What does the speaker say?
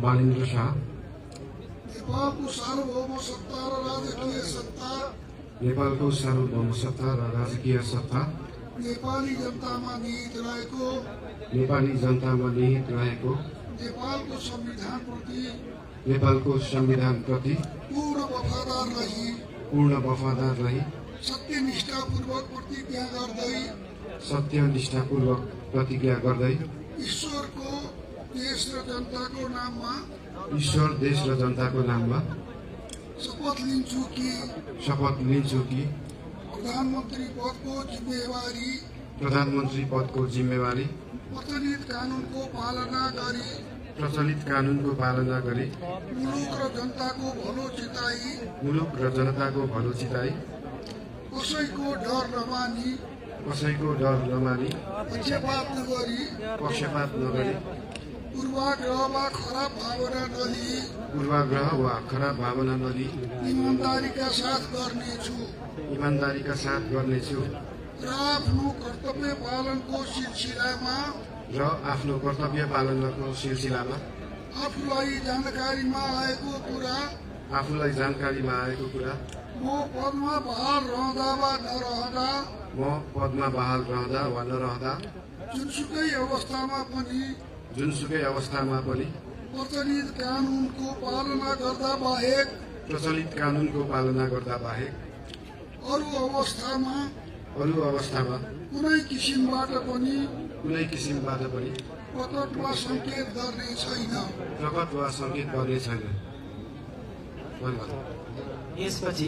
बालेन्द्र शाह नेपालको सार्वभौम सत्ता र राजकीय सत्ता नेपालको सार्वभौम सत्ता र राजकीय सत्ता नेपाली जनतामा निहित रहेको नेपाली जनतामा निहित रहेको नेपालको संविधानप्रति पूर्ण वफादार रही सत्यनिष्ठापूर्वक प्रतिज्ञा गर्दै ईश्वर देश र जनताको नाममा शपथ लिन्छु कि प्रधानमन्त्री पदको जिम्मेवारी प्रचलित कानूनको पालना गरी मुलुक र जनताको भलो चिताई कसैको डर नमानी पक्षपात नगरी पूर्वाग्रह वा खराब भावना नलिई ईमानदारीका साथ गर्नेछु र आफ्नो कर्तव्य पालनको सिलसिलामा आफूलाई जानकारीमा आएको कुरा म पदमा बहाल रहँदा वा नरहँदा जुनसुकै अवस्थामा पनि प्रचलित कानूनको पालना गर्दा बाहेक अरू अवस्थामा कुनै किसिमबाट पनि प्रकट वा संकेत गर्ने छैन। धन्यवाद। यसपछि